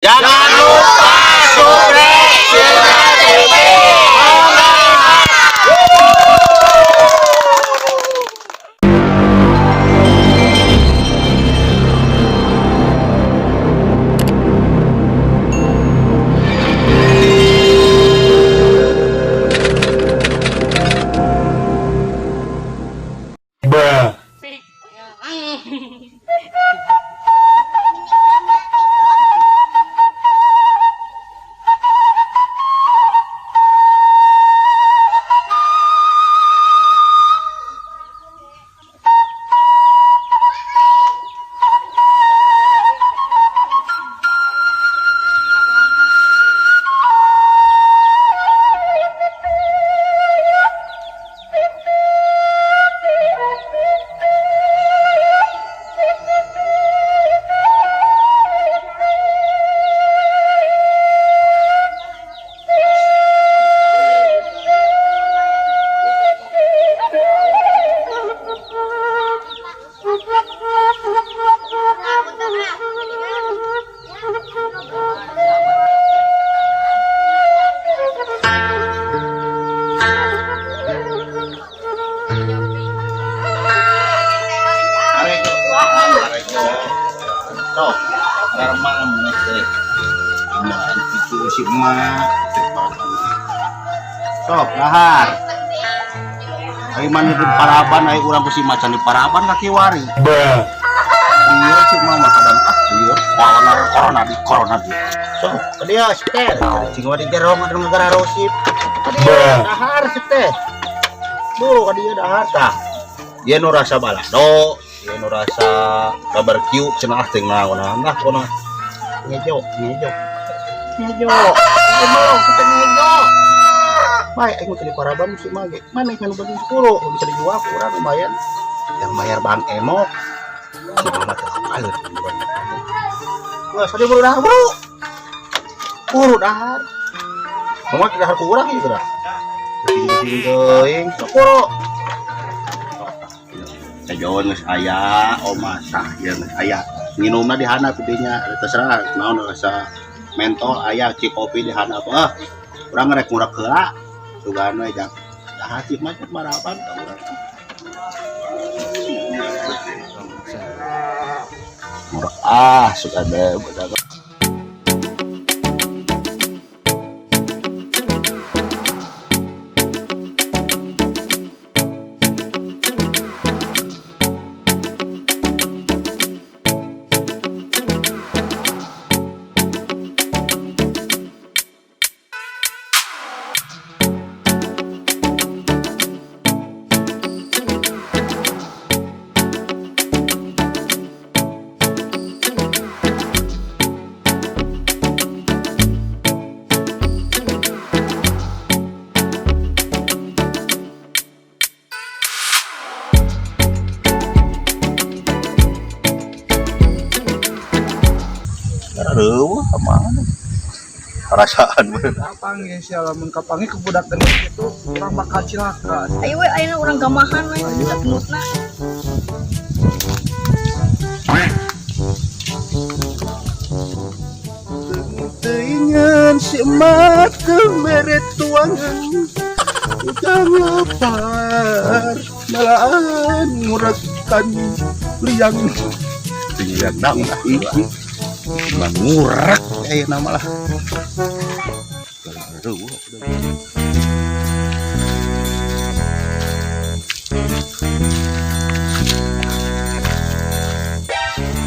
Jangan lupa subscribe Sirna TV. Arek, arek. Sok, remang maneh teh. Kumaha kitu si emak. Sok, dahar. Ari mana di paraban, ari urang ku si macan di paraban ka kiwari. Iya, si emak mah kadang ah lieur corona, corona di corona di. Sok, ka dieu si teh. Cing di jerong ada negara rosip. Ka dieu dahar si teh. Buru ka dieu dahar tah. Ieu nu rasa balado, ieu nu rasa barbecue cenah, ah teu naon lah pokona. Ngejo, ngejo. Ngejo. Ngejo, kita ngejo. Baik, aing mah di paraban si mah ge. Mana kan bagi 10 bisa dijual ku urang lumayan. Yang bayar bang emok. Si mama teh alur. Wah, tadi buru dahar, buru. Buru dahar. Mama dahar ku urang ieu dah. Pusing-pusing teuing, sok buru. Jajawan geus aya, oma sah ieu geus aya. Nginumna di handap dinya, terserah naon rasa mentol aya, kopi di handap. Ah, urang rek ngurek heula. Sugan we jang. Dahar sih mah cek maraban ka urang. Ngurek ah, sugan we budak. Reueuh ka mana? Perasaan bener. Kapanggih sia, lamun kapanggih ku budak gendut itu urang bakal cilaka. Ayo we, ayeuna urang gamahan we budak gendutna. Teuingan si emak teu mere tuangan. Ujang lapar malaan ngurekan liang. Liang naon ah. Mah ngurek ayeuna mah lah. Reueuh.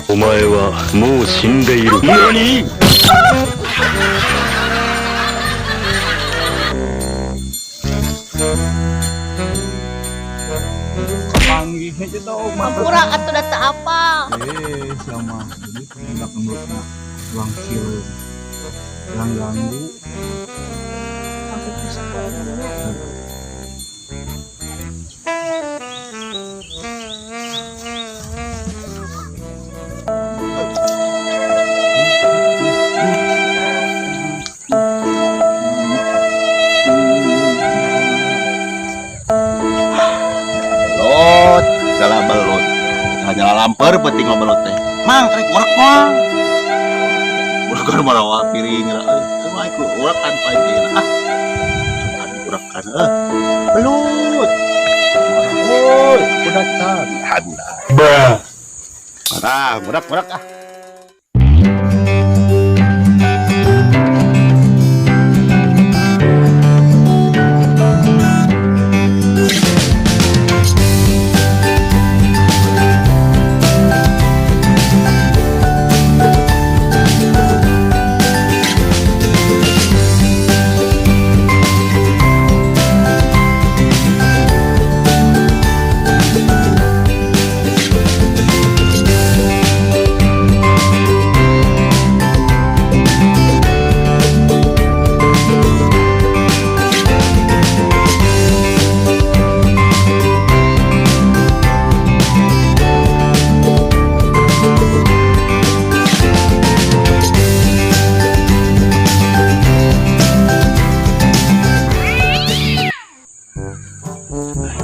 お前はもう死んでいる。何。 Kapanggih itu mah. Hampura atuh, da teu apal. Eh, sia mah jadi budak gendutna tuang sireum. Urang ganggu. Langsung ke sekolah nya. Belut, segala belut. Hanya lamper penting mah belut teh. Mang, rek ngurek mang. Buru. Sugan marawa piring euy. Mah ku urakan paing teh ah. Sugan urakan eh. Belut. Oi, udah can. Alhamdulillah. Ah, murak murak ah.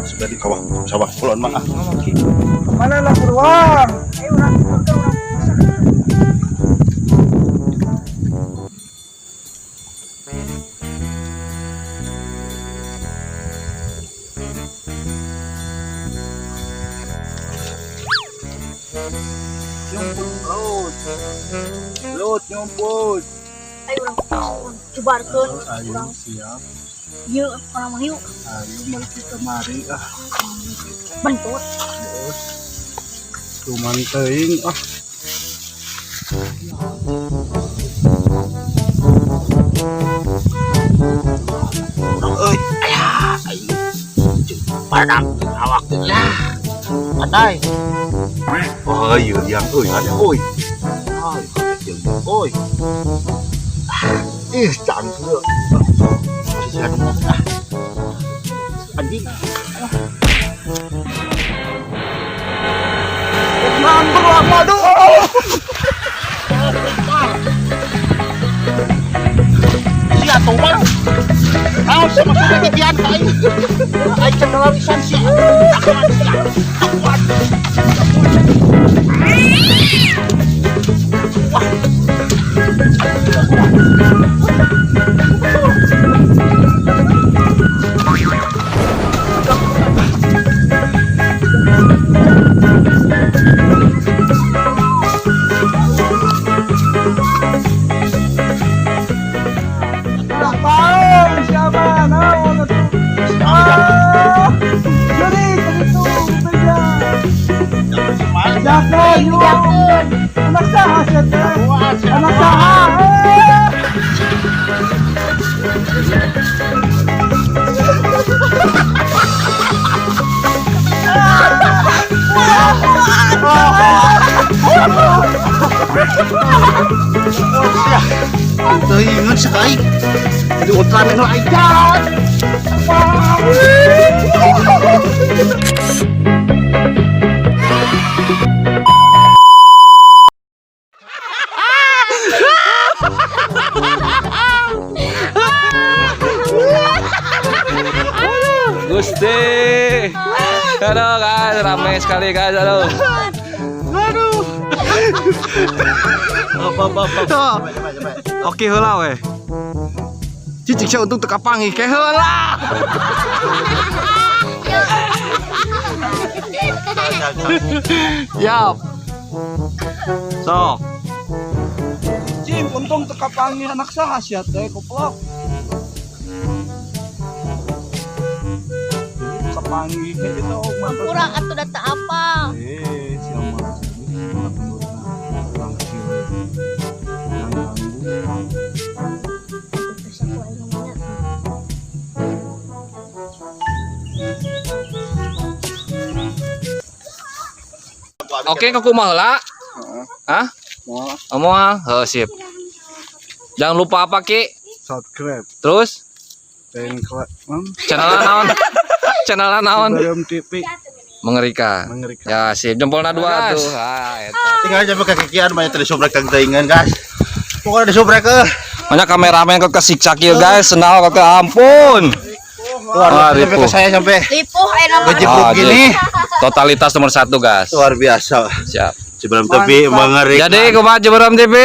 Sudah di kawah sawah kulon mah ah. Mana lah beruang? Ayo urang ke urang masak. Nyumput laut. Laut nyumput. Ayo urang urang jubarkeun Ayo urang. siap. Ieu urang mah yuk Ayo balik kemari ah. bentut. Terus. Cuman teuing ah. Urang euy. Aya, aing. Padang awak teh lah. Pandai. Oh, iya yang euy, ada euy. Ay, yang euy. Ah, ih, cangkeul. Masih ah. Anjing. Nang beruang madu. Sia tuh mah. Naon sih maksudnya titian ka aing? Aing cek pisan sia. Apaan siapa? Naon atuh? Ah. Jadi itu beja. Jangan yuk. Anak saha sia teh? Anak saha? Eh. Teuingeun sia ka aing. Jadi Ultraman lah aing jalan. Gusti. Halo guys, ramai sekali guys. Halo. Apa apa apa. Oke heula we. Cicik sia untung teu kapanggih ke heula. Siap. Sok. Cing, untung teu kapanggih anak saha sia teh koplok. Jadi kapanggih gitu mah. Urang atuh da teu apal. Eh, siapa? Urang kecil. Urang ganggu. Terus aku aing namanya. Oke, ke kumaha heula? Hah? Mau Moal? Heuh, sip. Jangan lupa apa, Ki? subscribe Terus dan channel naon? Channel naon? Sebelum TV Mengerikan. mengerikan. Ya, sip. Jempolna dua tuh. Ah, eta. Tinggal aja pakai kekian banyak tadi sobrek kang teuingeun guys. Pokoknya disobrek eh. Banyak kameramen kok kesiksa kieu guys, senal kok ampun. Luar Wah, biasa sampai ripuh. ke saya sampai Lipuh ayeuna mah. Gejebruk Ah, gini. Totalitas nomor 1 guys. Luar biasa. Siap. Sebelum TV mengerikan. Jadi kumaha Ciberem TV?